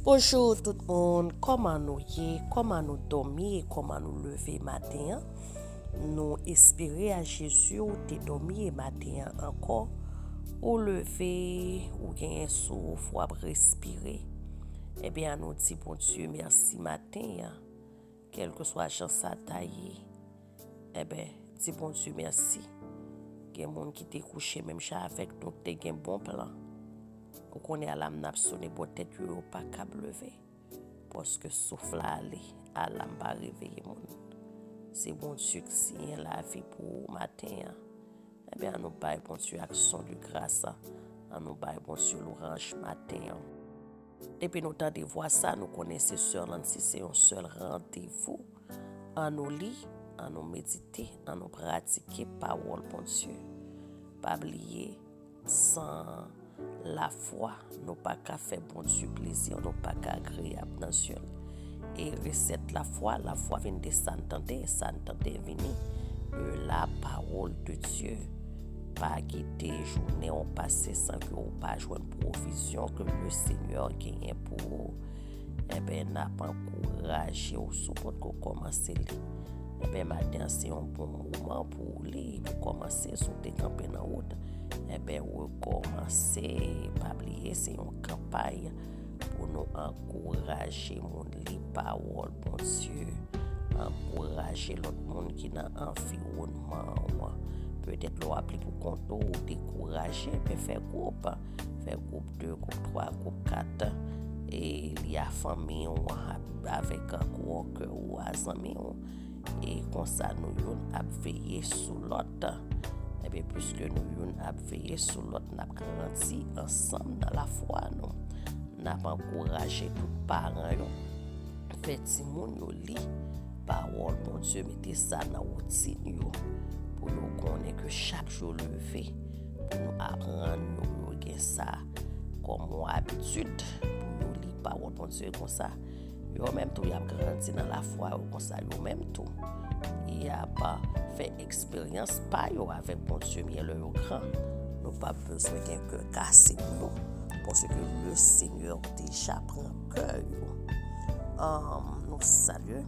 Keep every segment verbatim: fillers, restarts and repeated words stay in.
Bonjou tout moun, kòman nou ye? Kòman nou dòmi e kòman nou leve maten an? Nou espere a Jezi ou te dòmi e maten an ankò ou leve, ou genyen souf, w ap respire. Ebyen, ann nou di Bondye mèsi maten an. Kèlkeswa jan sa ta ye, enben, di Bondye mèsi. Gen moun ki te kouche menm jan avèk nou, ki te gen bon plan. Ou konnen alam n ap sonnen bò tèt yo, yo pa kab leve. Paske souf la ale, alam pa reveye moun. Se Bondye ki siyen lavi pou ou maten an. Ebyen, ann nou bay Bondye aksyon de gras, ann nou bay Bondye lwanj maten an. Depi nou tande vwa sa, nou konnen se sè Lancy, se yon sèl randevou. Ann nou li, ann nou medite, ann nou pratike pawòl Bondye. Pa bliye, san lafwa, nou pa ka fè Bondye plezi, nou pa ka agreyab nan zye l. E resèt lafwa, lafwa vin de sa n tande, sa n tande vini de la parole de Dieu. Pa kite jounen w pase san ke w pa jwenn pwovizyon ke le Senyè genyen pou ou. Enben, n ap ankouraje w si w potko kòmanse li. Enben, maten an se yon bon moman pou w li, pou kòmanse, si w te kanpe nan wout. Enben, rekòmanse. Pa bliye, se yon kanpay pou nou ankouraje moun li pawòl Bondye. Ankouraje lòt moun ki nan anviwònman w. Petèt lè w ap li pou kont ou, ou dekouraje, men fè gwoup. Fè gwoup de, gwoup twa, gwoup kat. E li a fanmi w, avèk coworker ou, a zanmi w. E konsa nou youn ap veye sou lòt. Ebyen, piske nou youn ap veye sou lòt, n ap grandi ansanm nan lafwa nou. N ap ankouraje tout paran yo. Fè timoun yo li pawòl Bondye, mete sa nan woutin yo. Pou yo konnen ke chak jou leve, pou nou aprann yo, pou yo gen sa kòm yon abitid, pou yo li pawòl Bondye konsa. Yo menm tou, y ap grandi nan lafwa yo konsa, yo menm tou. Y ap fè eksperyans pa yo avèk Bondye, men lè yo gran, nou p ap bezwen gen kè kase pou yo, paske le Senyè deja pran kè yo. Ann, nou salye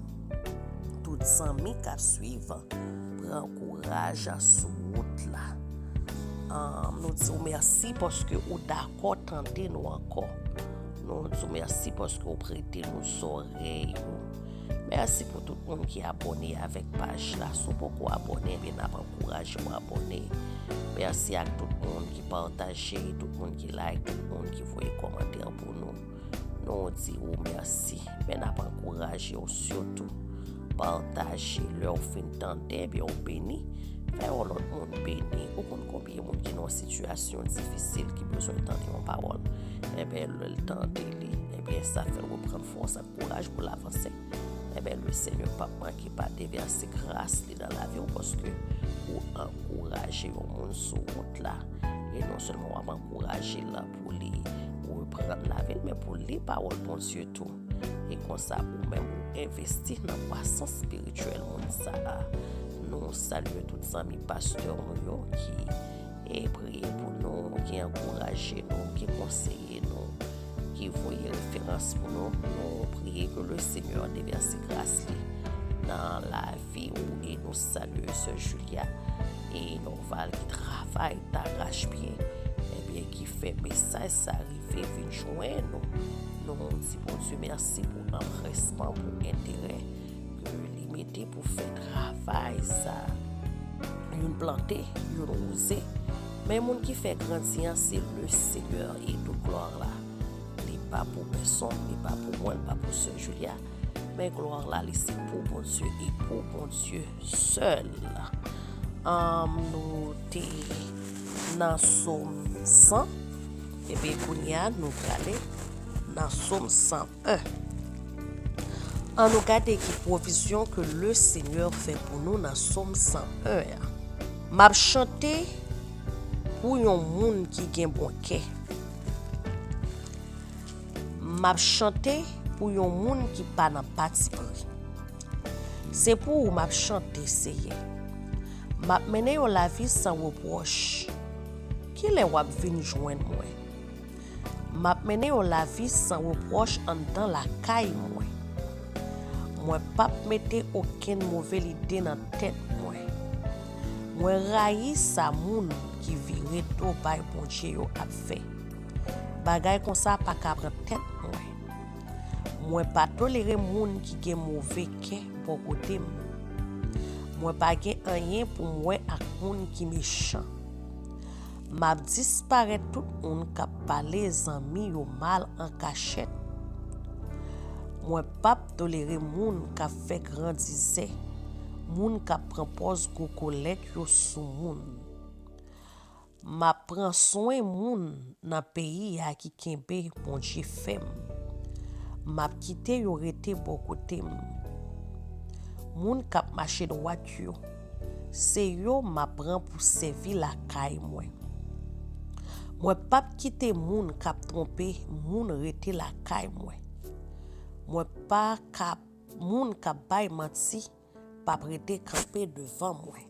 tout zanmi k ap swiv Pran Kouraj sou wout la. Ann, nou di w mèsi paske ou dakò tande nou ankò. Nou di w mèsi paske ou prete nou zòrèy ou. Mèsi pou tout moun ki abòne avèk paj la. Si w poko abòne, ebyen, n ap ankouraje w abòne. Mèsi ak tout moun ki pataje, tout moun ki like, tout moun ki voye kòmantè pou nou. Nou di w mèsi. Men n ap ankouraje w sitou. Pataje. Lè w fin tande, ebyen, w beni. Fè yon lòt moun beni. Ou konn konbyen moun ki nan yon sitiyasyon difisil ki bezwen tande yon pawòl? Enben, lè l tande li, enben, sa fè l reprann fòs ak kouraj pou l avanse. Enben, le Senyè p ap manke pa devèse gras li nan lavi w, paske ou ankouraje yon moun sou wout la. E non sèlman w ap ankouraje l pou li reprann lavi l, men pou li pawòl Bondye tou. E konsa, ou menm, ou envesti nan kwasans espirityèl moun sa a. Nou salye tout zanmi pastè nou yo ki e priye pou nou, ki ankouraje nou, ki konseye nou, ki voye referans pou nou. Nou priye ke le Senyè devèse gras li nan lavi ou. E nou salye sè Julia e Norval ki travay darachpye, ebyen, ki fè mesaj sa rive vin jwenn nou. Nou di Bondye mèsi pou anpresman, pou enterè ke li mete pou fè travay sa. Youn plante, youn wouze. Men moun ki fè grandi an, se le Senyè e tout glwa la. Li pa pou pèsonn, li pa pou mwen, li pa pou sè Julia. Men glwa la, li se pou Bondye e pou Bondye sèl. Ann, nou te nan Sòm san. Epi kounye a, nou prale nan Sòm san en. Ann nou gade ki pwovizyon ke le Senyè fè pou nou nan Sòm san en an. M ap chante pou yon moun ki gen bon kè. M ap chante pou yon moun ki pa nan patipri. Se pou ou m ap chante, Seyè. M ap mennen yon lavi san repwòch. Kilè w ap vin jwenn mwen? M ap mennen yon lavi san repwòch anndan lakay mwen. Mwen p ap mete okenn move lide nan tèt mwen. Mwen rayi sa moun ki vire do bay Bondye yo ap fè. Bagay konsa pa ka pran tèt mwen. Mwen pa tolere moun ki gen move kè bò kote m. Mwen pa gen anyen pou m wè ak moun ki mechan. M ap disparèt tout moun k ap pale zanmi yo mal an kachèt. Mwen p ap tolere moun k ap fè grandizè, moun k ap pran pòz gwo kolèg yo sou moun. M ap pran swen moun nan peyi a ki kenbe Bondye fèm. M ap kite yo rete bò kote m. Moun k ap mache dwat yo, se yo m ap pran pou sèvi lakay mwen. Mwen p ap kite moun k ap twonpe moun rete lakay mwen. Mwen pa ka, moun k ap bay manti p ap rete kanpe devan mwen.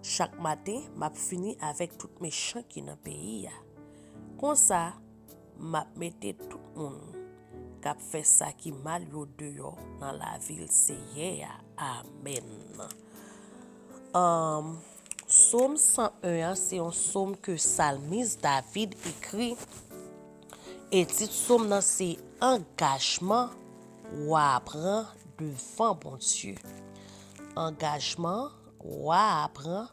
Chak maten, m ap fini avèk tout mechan ki nan peyi a. Konsa, m ap mete tout moun k ap fè sa ki mal yo deyò nan lavil Seyè a. Amèn. Anm, Sòm san en an, se yon sòm ke salmis David ekri. E tit sòm nan se Angajman w a pran devan Bondye. Angajman w a pran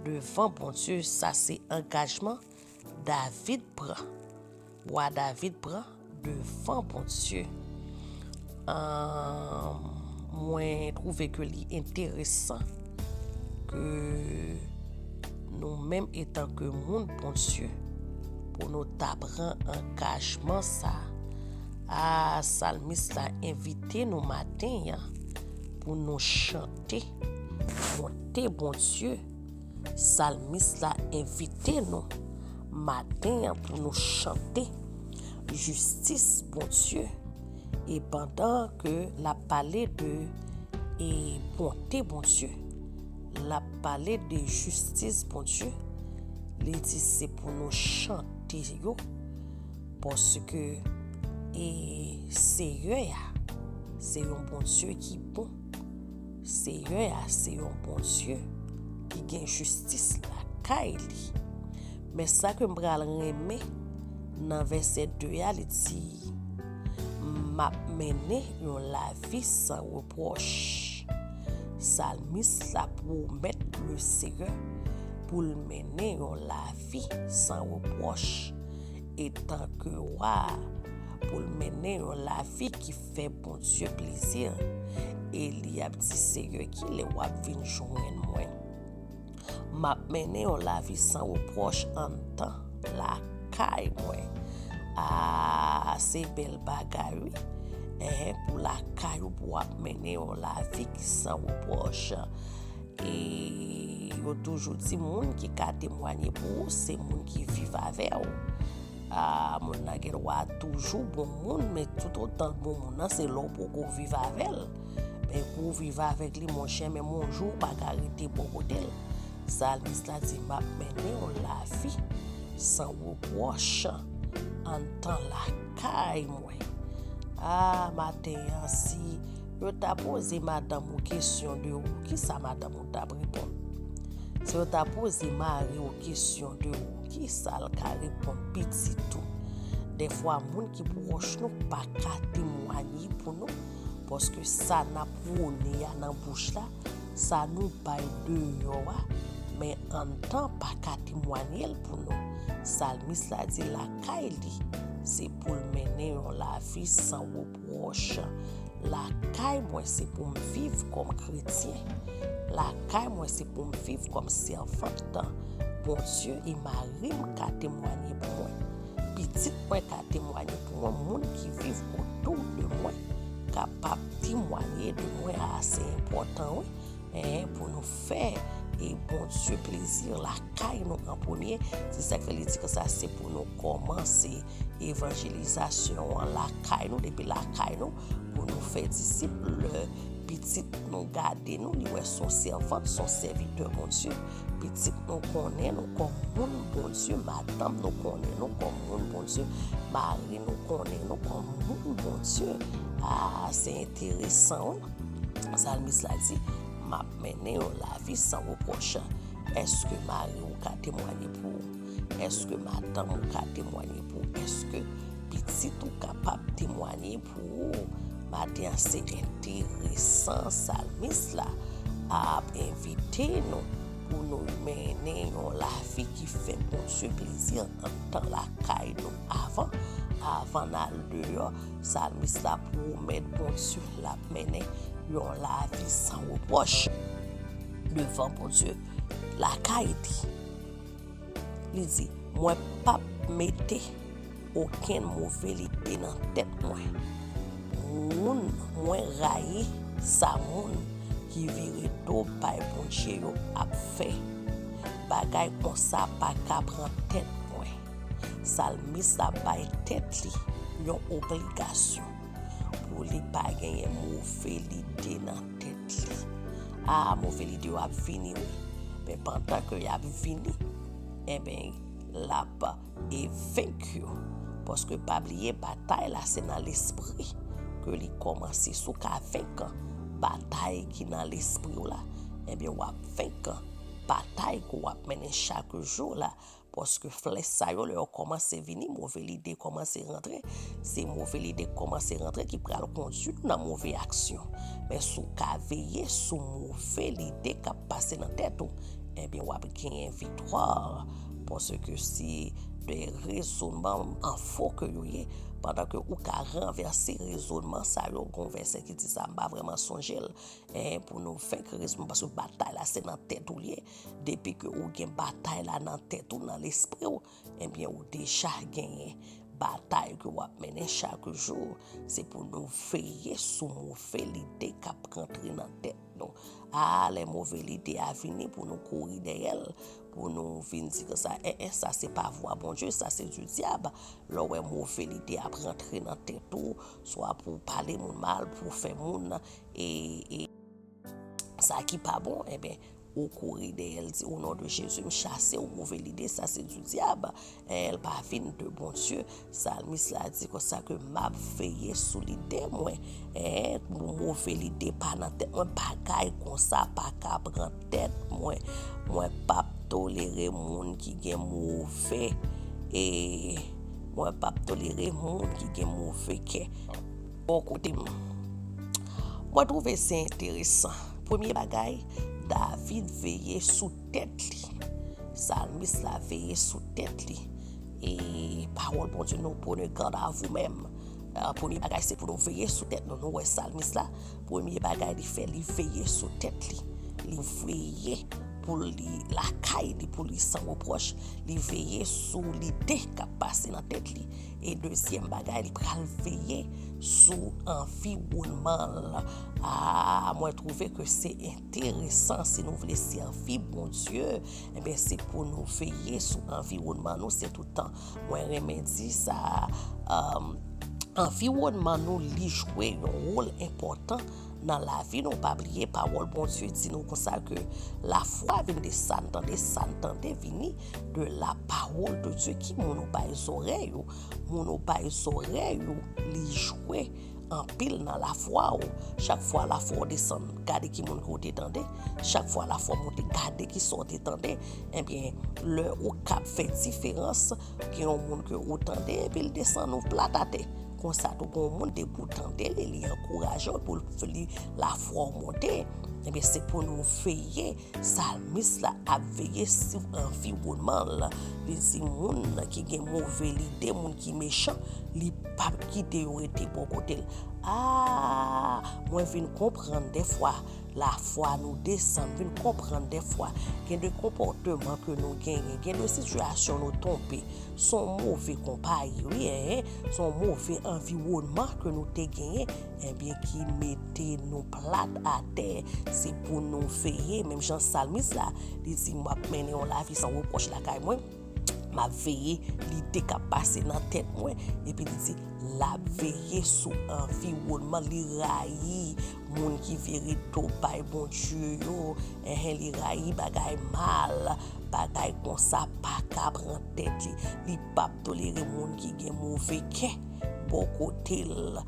devan Bondye. Sa se angajman David pran. Wa David pran devan Bondye. Ahn, mwen twouve ke li enteresan ke nou menm, etanke moun Bondye, pou nou ta pran angajman sa a. Salmis la envite nou maten an pou nou chante bonte Bondye. Salmis la envite nou maten an pou nou chante jistis Bondye. E pandan ke l ap pale de, e, bonte Bondye, l ap pale de jistis Bondye, li di se pou nou chante yo, paske, e, Seyè a, se yon Bondye ki bon. Seyè a, se yon Bondye ki gen jistis lakay li. Men sa ke m pral renmen nan vèsè de a, li di, "M ap mennen yon lavi san repwòch." Salmis la pwomèt Leseyè pou l mennen yon lavi san repwòch. Etanke wa, pou l mennen yon lavi ki fè Bondye plezi. E li ap di, "Seyè, kilè w ap vin jwenn mwen? M ap mennen yon lavi san repwòch anndan lakay mwen." A, se bèl bagay, wi. Enhen, pou lakay ou, pou w ap mennen yon lavi ki san repwòch. E yo toujou di moun ki ka temwanye pou ou, se moun ki viv avè w. A, moun nan gen dwa toujou bon moun, men toutotan l bon moun nan, se lè w poko viv avè l. Men pou w viv avèk li, monchè, menm yon jou, ou pa ka rete bò kote l. Salmis la di, "M ap mennen yon lavi san repwòch anndan lakay mwen." A, maten an, si yo ta poze madanm ou kesyon de ou, kisa madanm ou t ap reponn? Si yo ta poze mari ou kesyon de ou, kisa l ka reponn? Pitit ou. Dèfwa, moun ki pwòch nou pa ka temwanye pou nou, paske sa n ap wone a nan bouch la, sa nou bay deyò a, men anndan pa ka temwanye l pou nou. Salmis la di lakay li, se pou l mennen yon lavi san repwòch. Lakay mwen, se pou m viv kòm kretyen. Lakay mwen, se pou m viv kòm sèvant Bondye, e mari m ka temwanye pou mwen. Pitit mwen ka temwanye pou mwen. Moun ki viv otou de mwen kapab temwanye de mwen. A, se enpòtan, wi. Enhen, pou nou fè, e, Bondye plezi lakay nou an premye. Se sa k fè li di konsa, se pou nou kòmanse evanjelizasyon an lakay nou, depi lakay nou, pou nou fè disip. Lè Pitit nou gade nou, li wè se yon sèvant, se yon sèvitè Bondye. Pitit nou konnen nou kòm moun Bondye, madanm nou konnen nou kòm moun Bondye, mari nou konnen nou kòm moun Bondye. Ah, se enteresan, wi. Salmis la di, "M ap mennen yon lavi san repwòch." Èske mari w ka temwanye pou ou? Èske madanm ou ka temwanye pou ou? Èske pitit ou kapab temwanye pou ou? Maten an, se enteresan, salmis la ap envite nou pou nou mennen yon lavi ki fè Bondye plezi antan lakay nou. Avan, avan n al deyò, salmis la pwomèt Bondye l ap mennen yon lavi san repwòch devan Bondye lakay li. Li di, "Mwen p ap mete okenn move lide nan tèt mwen. Moun, mwen rayi sa moun ki vire do bay Bondye yo ap fè. Bagay konsa pa ka pran tèt mwen." Salmis la bay tèt li yon obligasyon pou li pa genyen move lide nan tèt li. A, move lide yo ap vini, wi. Men pandan ke y ap vini, enben, l ap e venk yo. Paske pa bliye, batay la se nan lespri ke li kòmanse. Si w ka venk batay ki nan lespri w la, enben, w ap venk batay ke w ap mennen chak jou la. Paske flèch sa yo, lè yo kòmanse vini, move lide kòmanse rantre, se move lide kòmanse rantre ki pral kondui w nan move aksyon. Men si w ka veye sou move lide k ap pase nan tèt ou, enben, w ap genyen viktwa. Paske se de rezonman an fo ke yo ye, pandan ke ou ka ranvèse rezonman sa yo, gon vèsè ki di sa, m pa vrèman sonje l, en, pou nou fenk rezonman, paske batay la se nan tèt ou li ye. Depi ke ou gen batay la nan tèt ou, nan lespri w, enbyen, ou deja genyen batay ke w ap mennen chak jou. Se pou nou veye sou move lide k ap rantre nan tèt nou. A, lè move lide a vini, pou nou kouri dèyè l, pou nou vin di konsa, en, en, sa se pa vwa Bondye, sa se di dyab. Lè w wè move lide ap rantre nan tèt ou, swa pou w pale moun mal, pou w fè moun, e, e, sa ki pa bon, enben, ou kouri dèyè l, di, "O non de Jezi, m chase w, move lide, sa se di dyab, en, l pa vin de Bondye." Salmis la di konsa ke, "M ap veye sou lide mwen, en, pou move lide pa nan tèt mwen, bagay konsa pa ka pran tèt mwen. Mwen p ap tolere moun ki gen move, e mwen p ap tolere moun ki gen move kè bò kote m." Mwen twouve se enteresan. Premye bagay, David veye sou tèt li. Salmis la veye sou tèt li. E pawòl Bondye nou, prenez garde à vous-même. Ah, premye bagay, se pou nou veye sou tèt nou. Nou wè salmis la, premye bagay li fè, li veye sou tèt li. Li veye pou li lakay li, pou li san repwòch. Li veye sou lide k ap pase nan tèt li. E dezyèm bagay, li pral veye sou anviwònman l. A, mwen twouve ke se enteresan, si nou vle sèvi Bondye, enben, se pou nou veye sou anviwònman nou, se tout tan. Mwen renmen di sa, um, anviwònman nou, li jwe yon wòl enpòtan nan lavi nou. Pa bliye, pawòl Bondye di nou konsa ke lafwa vin de sa n tande, sa n tande vini de la parole de Dieu. Ki moun ou bay zòrèy ou? Moun ou bay zòrèy ou, li jwe anpil nan lafwa ou. Chak fwa lafwa ou desann, gade ki moun ke w te tande. Chak fwa lafwa w monte, gade ki sa w te tande. Ebyen, lè ou kab fè diferans, gen yon moun ke ou tande, epi l desann ou plat atè. Konsa tou, gen yon moun, depi w tande li, li ankouraje w, pou l, li, lafwa w monte. Ebyen, se pou nou veye. Salmis la ap veye sou anviwònman l. Li di moun ki gen move lide, moun ki mechan, li p ap kite yo rete bò kote l. A, mwen vin konprann dèfwa lafwa nou desann, vin konprann dèfwa gen de konpòteman ke nou genyen, gen de sitiyasyon nou tonbe. Se yon move konpayi, wi, en, se yon move anviwònman ke nou te genyen, ebyen, ki mete nou plat atè. Se pou nou veye, menm jan salmis la, li di, "M ap mennen yon lavi san repwòch lakay mwen, m ap veye lide k ap pase nan tèt mwen," epi li di, l ap veye sou anviwònman, li rayi Moun ki vire do bay Bondye yo, enhen, li rayi bagay mal, bagay konsa pa ka pran tèt li. Li p ap tolere moun ki gen move kè bò kote l.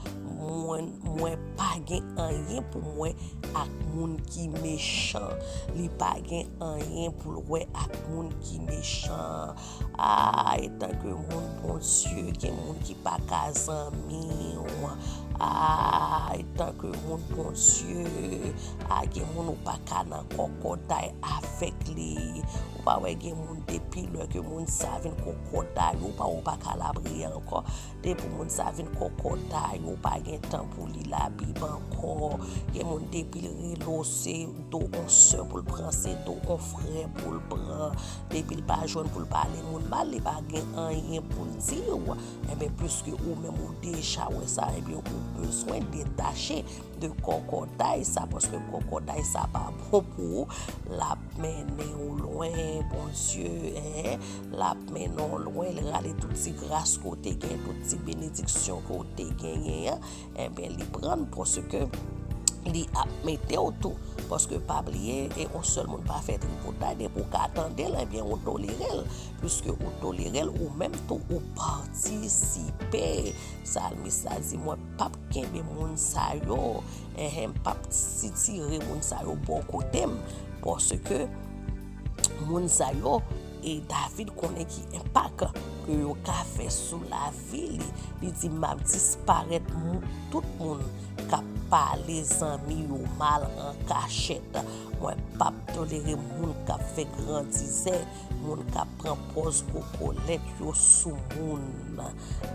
Mwen, mwen pa gen anyen pou mwen ak moun ki mechan. Li pa gen anyen pou l wè ak moun ki mechan. A, etanke moun Bondye, gen moun ki pa ka zanmi w. A, etanke moun Bondye, a, gen moun ou pa ka nan kòkòday avèk li. Ou pa wè gen moun depi lè ke moun sa vin kòkòday, ou pa, ou pa ka lapriyè ankò. Depi moun sa vin kòkòday, ou pa gen tan pou li Labib ankò. Gen moun depi l rele w, se do on sè pou l pran, se do on frè pou l pran. Depi l pa jwenn pou l pale moun mal, li pa gen anyen pou l di w. Enben, piske ou menm ou deja wè sa, enben, ou bezwen detache de kòkòday sa, paske kòkòday sa pa bon pou ou. L ap mennen w lwen, Bondye, en, l ap mennen w lwen, l rale tout ti gras ke w te gen, tout ti benediksyon ke w te genyen an, enben, li pran l, paske li ap mete w tou. Paske pa bliye, e on sèl moun pa fè tripotay, depi w ka tande l, enben, ou tolere l. Piske ou tolere l, ou menm tou, ou patisipe. Salmis la di, mwen p ap kenbe moun sa yo, enhen, m p ap sitire moun sa yo bò kote m, paske moun sa yo, e David konnen ki enpak ke yo ka fè sou lavi li. Li di, m ap disparèt mou-, tout moun k ap pale zanmi yo mal an kachèt. Mwen p ap tolere moun k ap fè grandizè, moun k ap pran pòz kokolèt yo sou moun.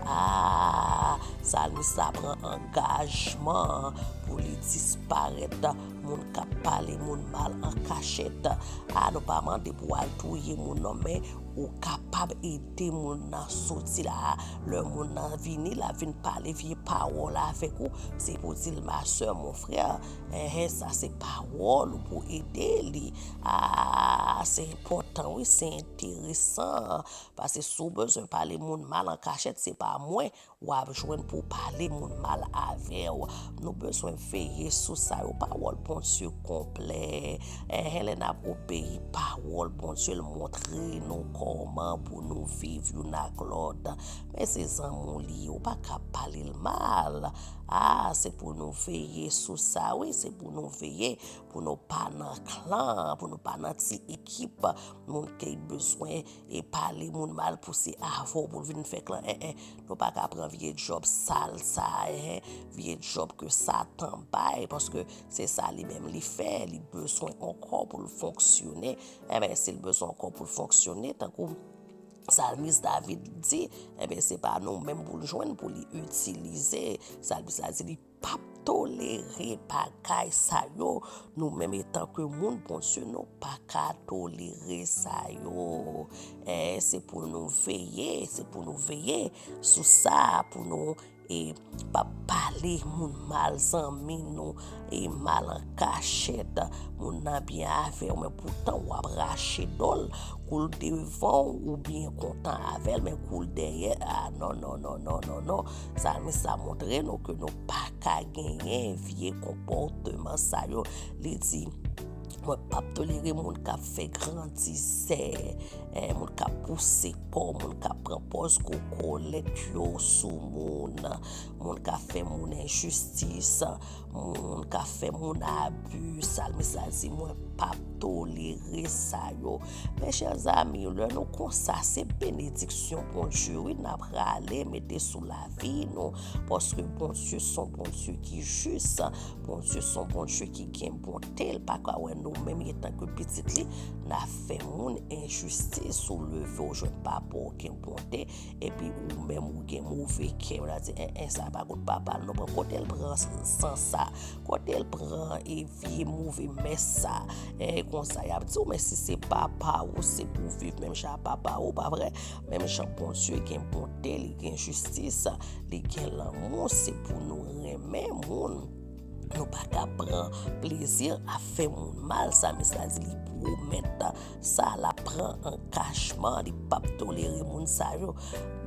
A, salmis la pran angajman pou li disparèt moun k ap pale moun mal an kachèt. A, nou pa mande pou w al touye moun non, men ou kapab ede moun nan soti la. Lè moun nan vini, l ap vin pale vye pawòl avèk ou, se pou di l, ma sè, mon frè, enhen, sa se pawòl ou pou ede li. A, se enpòtan, wi, se enteresan. Paske si w bezwen pale moun mal an kachèt, se pa mwen w ap jwenn pou pale moun mal avè w. Nou bezwen veye sou sa yo. Pawòl Bondye konplè. Enhen, lè n ap obeyi pawòl Bondye, l montre nou kòman pou nou viv youn ak lòt. Men se zanmi w li ye, ou pa ka pale l mal. A, se pou nou veye sou sa, wi, se pou nou veye, pou nou pa nan klan, pou nou pa nan ti ekip moun ki bezwen e pale moun mal pou se avè w pou l vin fè klan. En, en, nou pa ka pran vye djòb sal sa, en, vye djòb ke Satan bay, paske se sa li menm li fè, li bezwen ankò pou l fonksyone. Enben, si l bezwen ankò pou l fonksyone, tankou Salmis David di, enben, se pa nou menm pou l jwenn pou li itilize. Salmis la di li p ap tolere bagay sa yo. Nou menm, etanke moun Bondye, nou pa ka tolere sa yo. E se pou nou veye, se pou nou veye sou sa, pou nou, e, pa pale moun mal, zanmi nou, e, mal an kachèt. Moun nan byen avè w, men poutan w ap rache do l. Kou l devan w, ou byen kontan avè l, men kou l dèyè, a, non, non, non, non, non, non. Salmis la montre nou ke nou pa ka genyen vye konpòteman sa yo. Li di, mwen p ap tolere moun k ap fè grandizè, eh, moun k ap pouse kò, moun k ap pran pòz kokolèt yo sou moun, moun k ap fè moun enjistis, moun k ap fè moun abi. Salmis la di, mwen p ap tolere sa yo. Mes chers amis, lè nou konsa, se benediksyon Bondye, wi, n ap rale mete sou lavi nou. Paske Bondye se yon Bondye ki jis. Bondye se yon Bondye ki gen bonte. L pa ka wè nou menm, etanke pitit li, n ap fè moun enjistis. Ou leve, ou jwenn papa w gen bonte, epi ou menm ou gen move kè. Ou ta di, en, en, sa pa kot papa l non. Bon, kote l pran san sa? Kote l pran, e, vye move mès sa? E konsa, y ap di w, men si se papa ou, se pou w viv menm jan ak papa ou, pa vre? Menm jan Bondye gen bonte, li gen jistis, li gen lanmou, se pou nou renmen moun. Nou pa ka pran plezi ap fè moun mal. Salmis la di li pwomèt sa, l ap pran angajman, li p ap tolere moun sa yo.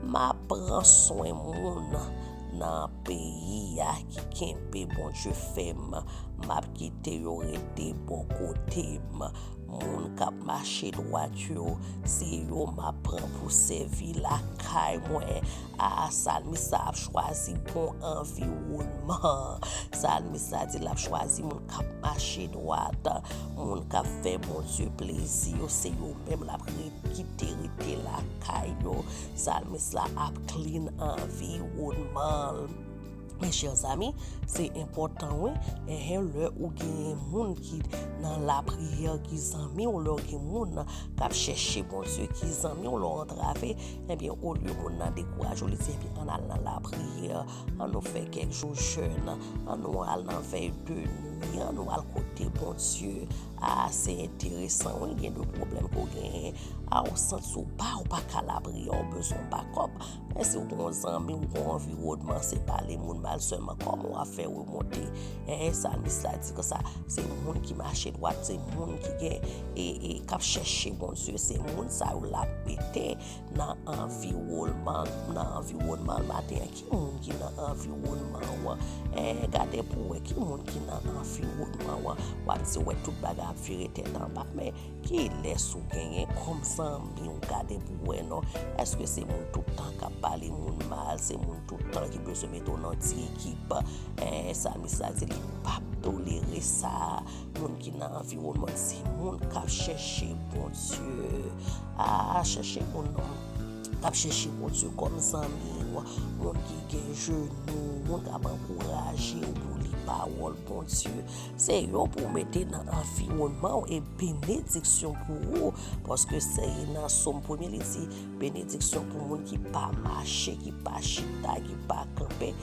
M ap pran swen moun. nan peyi a ki kenbe Bondye fèm. M ap kite yo rete bò kote m. Moun k ap mache dwat yo, se yo m ap pran pou sèvi lakay mwen. A, salmis la ap chwazi bon anviwònman. Salmis la di l ap chwazi moun k ap mache dwat, moun k ap fè Bondye plezi yo, se yo menm l ap re- kite rete lakay yo. Salmis la ap clean anviwònman l. Mes chers amis, se enpòtan, wi. Enhen, lè ou gen moun ki nan lapriyè, ki zanmi w, lè ou gen moun k ap chèche Bondye, ki zanmi w, lè w antrave, ebyen, olye moun nan dekouraje w, li di, ebyen, ann al nan lapriyè, ann nou fè kèk jou jèn, ann nou al nan vèy de nwi, ann nou al kote Bondye. A, se enteresan, wi, gen de pwoblèm ke w genyen. A, ou santi w ba, ou pa ka lapriyè, ou bezwen bakòp. Men si w gen yon zanmi, ou gen yon anviwònman, se pale moun mal sèlman, kòman w ap fè remonte? Enhen, salmis la di konsa, se moun ki mache dwat, se moun ki gen, e, e, k ap chèche Bondye, se moun sa yo l ap mete nan anviwònman, nan anviwònman l maten an. Ki moun ki nan anviwònman w? Enhen, gade pou w wè ki moun ki nan anviwònman w. W ap di, w wè tout bagay ap vire tèt anba, men kilès ou genyen kòm zanmi w? Gade pou w wè non. Èske se moun tout tan k ap pale moun mal? Se moun tout tan ki bezwen mete w nan ti ekip? Enhen, salmis la di li p ap tolere sa. Moun ki nan anviwònman l, se moun k ap chèche Bondye. A, chèche moun non k ap chèche Bondye kòm zanmi w, moun ki gen jenou, moun k ap ankouraje w pou li pawòl Bondye. Se yo pou w mete nan anviwònman w e benediksyon pou ou, paske se nan Sòm premye li di, benediksyon pou moun ki pa mache, ki pa chita, ki pa kanpe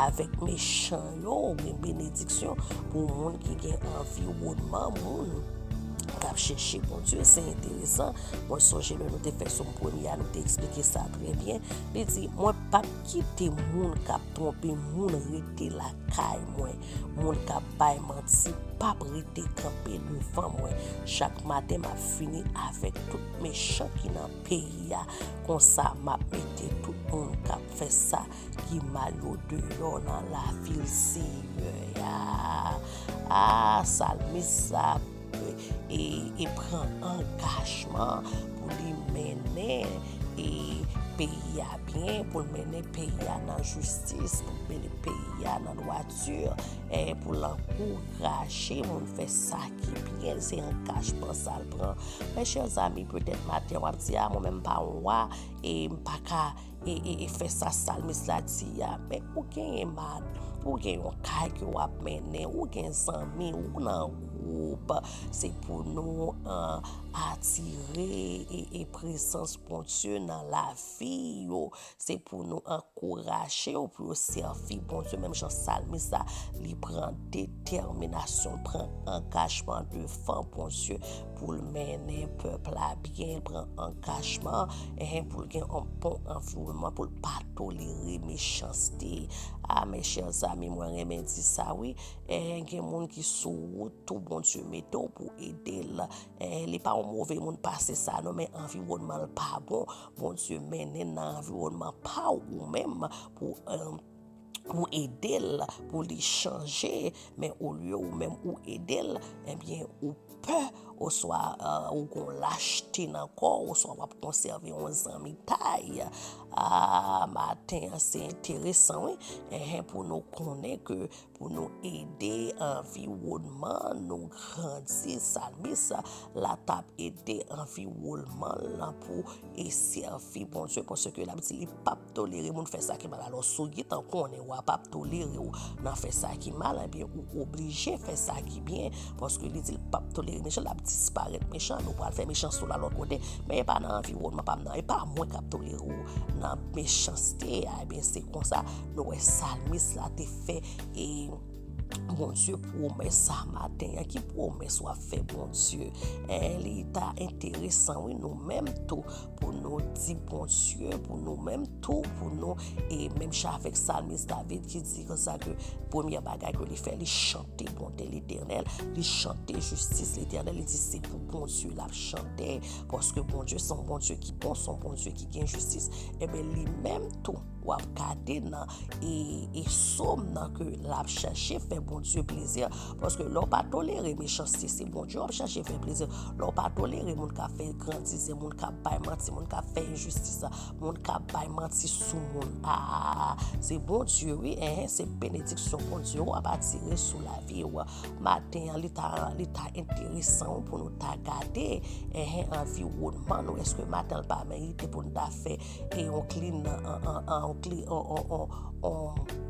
avèk mechan yo, ou gen benediksyon pou moun ki gen anviwònman moun k ap chèche Bondye. Se enteresan. Mwen sonje lè nou te fè Sòm premye a, nou te eksplike sa trè byen. Li di, mwen p ap kite moun k ap twonpe moun rete lakay mwen. Moun k ap bay manti p ap rete kanpe devan mwen. Chak maten, m ap fini avèk tout mechan ki nan peyi a. Konsa, m ap mete tout moun k ap fè sa ki mal yo deyò nan lavil Seyè a. A, salmis la, e, e pran angajman pou li mennen, e, peyi a byen, pou l mennen peyi a nan jistis, pou l mennen peyi a nan dwati, e pou l ankouraje moun fè sa ki byen. Se angajman sa l pran. Mes chers amis, petèt maten w ap di, a, mwen menm m pa yon wa, e m pa ka e, e, e fè sa salmis la di a. Men ou genyen mad, ou gen yon kay ke w ap mennen, ou gen zanmi, ou nan gwoup. Se pou nou, an, atire, e, e prezans Bondye nan lavi yo. Se pou nou ankouraje yo pou yo sèvi Bondye. Menm jan salmis la, li pran detèminasyon, pran angajman devan Bondye pou l mennen pèp la byen, pran angajman, enhen, pou l gen yon bon anviwònman, pou l pa tolere mechanste. A, mes chers amis, mwen renmen di sa, wi. Enhen, gen moun ki sou wout ou Bondye mete w pou ede l. Enhen, li pa yon move moun pase sa, non, men anviwònman l pa bon. Bondye mennen nan anviwònman pa w ou menm pou, eh, pou ede l, pou li chanje, men olye ou menm ou ede l, ebyen, ou pè, oswa, eh, ou gon lachte nan kò w, oswa w ap konsève yon zanmitay. A, maten an, se enteresan, wi. Enhen, pou nou konnen ke pou nou ede anviwònman nou grandi, salmis la t ap ede anviwònman l lan pou e sèvi Bondye, paske l ap di li p ap tolere moun fè sa ki mal. Alò, si w gentan konnen wa p ap tolere w nan fè sa ki mal, ebyen, ou oblije fè sa ki byen, paske li di l p ap tolere mechan, l ap disparèt mechan, nou pral fè mechanste la lòt kote, men e pa nan anviwònman pa m nan, e pa mwen k ap tolere w nan mechanste a. Ebyen, se konsa, nou wè salmis la te fè, e, Bondye pwomès sa maten an. Ki pwomès w ap fè Bondye? En, li ta enteresan, wi, nou menm tou, pou nou di Bondye, pou nou menm tou, pou nou, e menm jan avèk salmis David ki di konsa ke premyè bagay ke li fè, li chante bonte Letènèl, li chante jistis Letènèl, li di se pou Bondye l ap chante, paske Bondye se yon Bondye ki bon, se yon Bondye ki gen jistis. Enben, li menm tou, w ap gade nan e, e Sòm nan ke l ap chache fè Bondye plezi. Paske lè w pa tolere mechanste, se Bondye w ap chache fè plezi. Lè w pa tolere moun k ap fè grandizè, moun k ap bay manti, moun k ap fè enjistis, moun k ap bay manti sou moun, a, se Bondye, wi, en, se benediksyon Bondye w ap atire sou lavi w. Maten an, li ta, li ta enteresan pou nou ta gade, en, anviwònman nou. Èske maten an pa merite pou nou ta fè e yon klin, an, an, an, yon klin, an, an, an, an,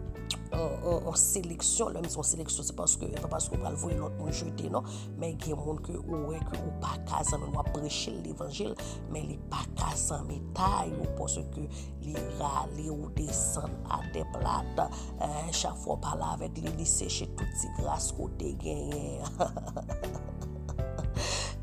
an, an seleksyon? Lè m di yon seleksyon, se paske, pa paske w pral voye lòt moun jete, non. Men gen moun ke ou wè ke ou pa ka zanmi, w ap preche l levanjil, men li pa ka zanmi tay ou, paske li rale ou desann atè plat. Eh, chak fwa w pale avèk li, li seche tout ti gras ke w te genyen.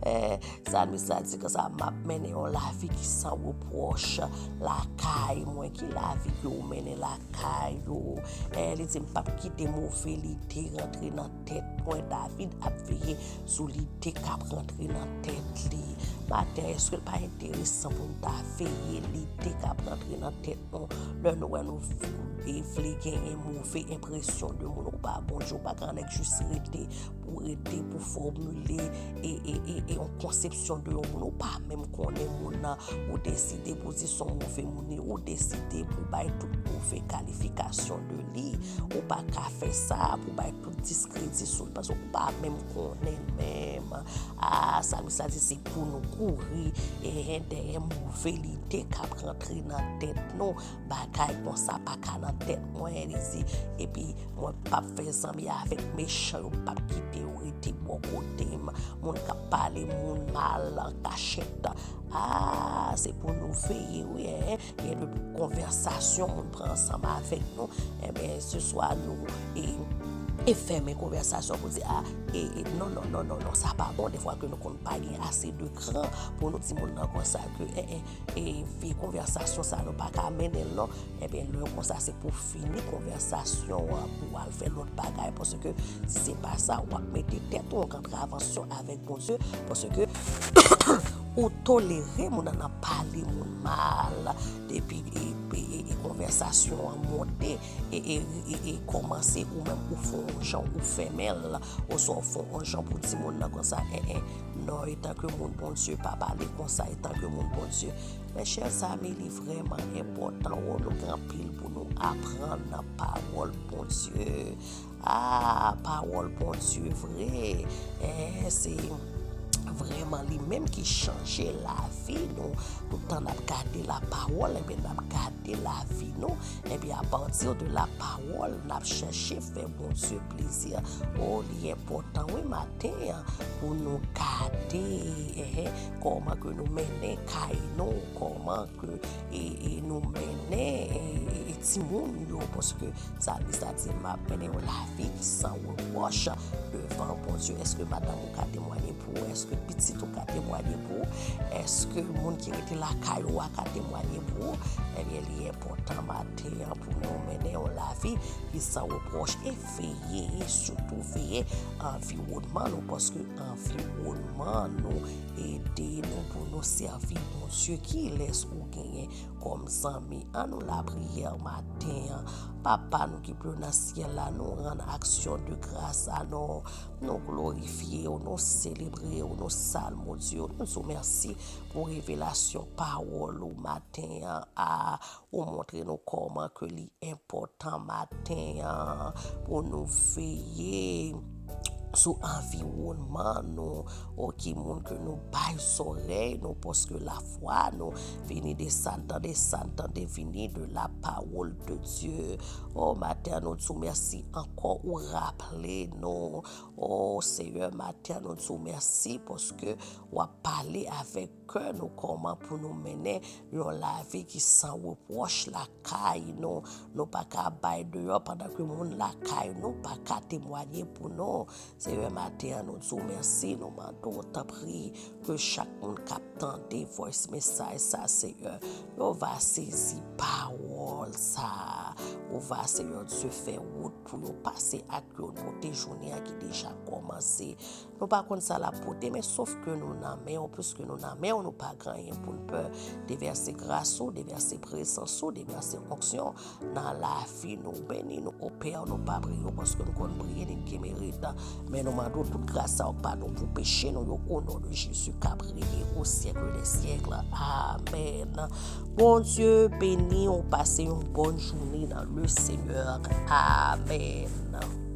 Eh, Salmis la di konsa, m ap mennen yon lavi ki san repwòch lakay mwen. Ki lavi ke w mennen lakay ou? Eh, li di, m p ap kite move lide rantre nan tèt mwen. David ap veye sou lide k ap rantre nan tèt li. Maten, èske l pa enteresan pou n ta veye lide k ap rantre nan tèt nou? Lè nou wè nou v-, e vle genyen move enpresyon de moun, ou pa Bondye, ou pa ka nèk jis rete pou rete, pou fòmile e, e, e, e yon konsepsyon de yon moun. Ou pa menm konnen moun nan, ou deside pou di se yon move moun li, ou deside pou bay tout move kalifikasyon de li. Ou pa ka fè sa pou bay tout diskredi sou li, paske ou pa menm konnen l menm. A, Salmis la di se pou nou kouri, e, dèyè move lide k ap rantre nan tèt nou. Bagay konsa pa ka nan tèt mwen, li di. Epi, mwen p ap fè zanmi avèk mechan yo, m p ap kite yo rete bò kote m. Moun k ap pale moun mal an kachèt. A, se pou nou veye, wi, en. Gen de konvèsasyon moun pran ansanm avèk nou. Enben, se swa nou, e, e fèmen konvèsasyon pou di, a, e, e, non, non, non, non, non, sa pa bon. Defwa ke nou konn pa gen ase de kran pou nou di moun nan konsa ke, e, e, e vye konvèsasyon sa nou pa ka mennen l non. Ebyen, lè konsa, se pou fini konvèsasyon an, pou al fè lòt bagay, paske si se pa sa, w ap mete tèt ou an kontravansyon avèk Bondye, paske ou tolere moun nan ap pale moun mal, depi e, e, e, e konvèsasyon an monte, e, e, e, e kòmanse ou menm ou fè yon jan ou fèmen l, oswa ou fè yon jan pou di moun nan konsa, en, en, non, etanke moun Bondye pa pale konsa, etanke moun Bondye. Mes chers amis, li vrèman enpòtan, o, nou gen anpil pou nou aprann nan pawòl Bondye. A, pawòl Bondye vre, en, se vrèman li menm ki chanje lavi nou. Tout tan n ap gade lapawòl, enben, n ap gade lavi nou. Enben, apati de lapawòl, n ap chèche fè Bondye plezi. O, li enpòtan, wi, maten an, pou nou gade, en, kòman ke nou mennen kay nou, kòman ke, e, e nou mennen, e, e, e timoun yo, paske Salmis la di, m ap mennen yon lavi ki san repwòch devan Bondye. Èske madanm ou ka temwaye pou ou? Èske pitit ou ka temwaye pou ou? Èske moun ki rete lakay ou a ka temwaye pou ou? Ebyen, li enpòtan maten an pou nou mennen yon lavi ki san repwòch e veye, e sitou veye anviwònman nou, paske anviwònman nou ede nou pou nou sèvi Bondye. Kilès ou genyen kòm zanmi? Ann nou lapriyè maten an. Papa nou ki pi wo nan syèl la, nou rann aksyon de gras a nou. Nou glorifye w, nou selebre w, nou salmodye w, nou di w mèsi pou revelasyon pawòl ou maten an. A, ou montre nou kòman ke li enpòtan maten an pou nou veye sou anviwònman nou, o ki moun ke nou bay zòrèy nou, paske lafwa nou vini de sa n tande, sa n tande vini de la parole de Dieu. O maten an, nou di w mèsi ankò, ou raple nou. O Seyè, maten an, nou di w mèsi paske w ap pale avèk kè nou kòman pou nou mennen yon lavi ki san repwòch lakay nou. Nou pa ka bay deyò pandan ke moun lakay nou pa ka temwaye pou nou. Seyè, maten an, nou di w mèsi, nou mande w, tanpri, ke chak moun k ap tande voice message sa, Seyè, yo va sezi pawòl sa, yo va, Senyè Dye, fè wout pou yo pase ak yo, pote jounen an ki deja kòmanse. Nou pa konn sa l ap pote, men sof ke nou nan men w, piske nou nan men w, nou pa gen anyen pou n pè. Devèse gras ou, devèse prezans ou, devèse onksyon nan lavi nou. Beni nou, o Pè, nou pa priye w paske nou konn priye, ni n gen merit. Men nou mande w tout gras sa w, padon pou peche nou yo, o non de Jezi k ap reye o syèk dè syèk. Amèn. Bondye beni w, pase yon bòn jounen nan le Senyè. Amèn.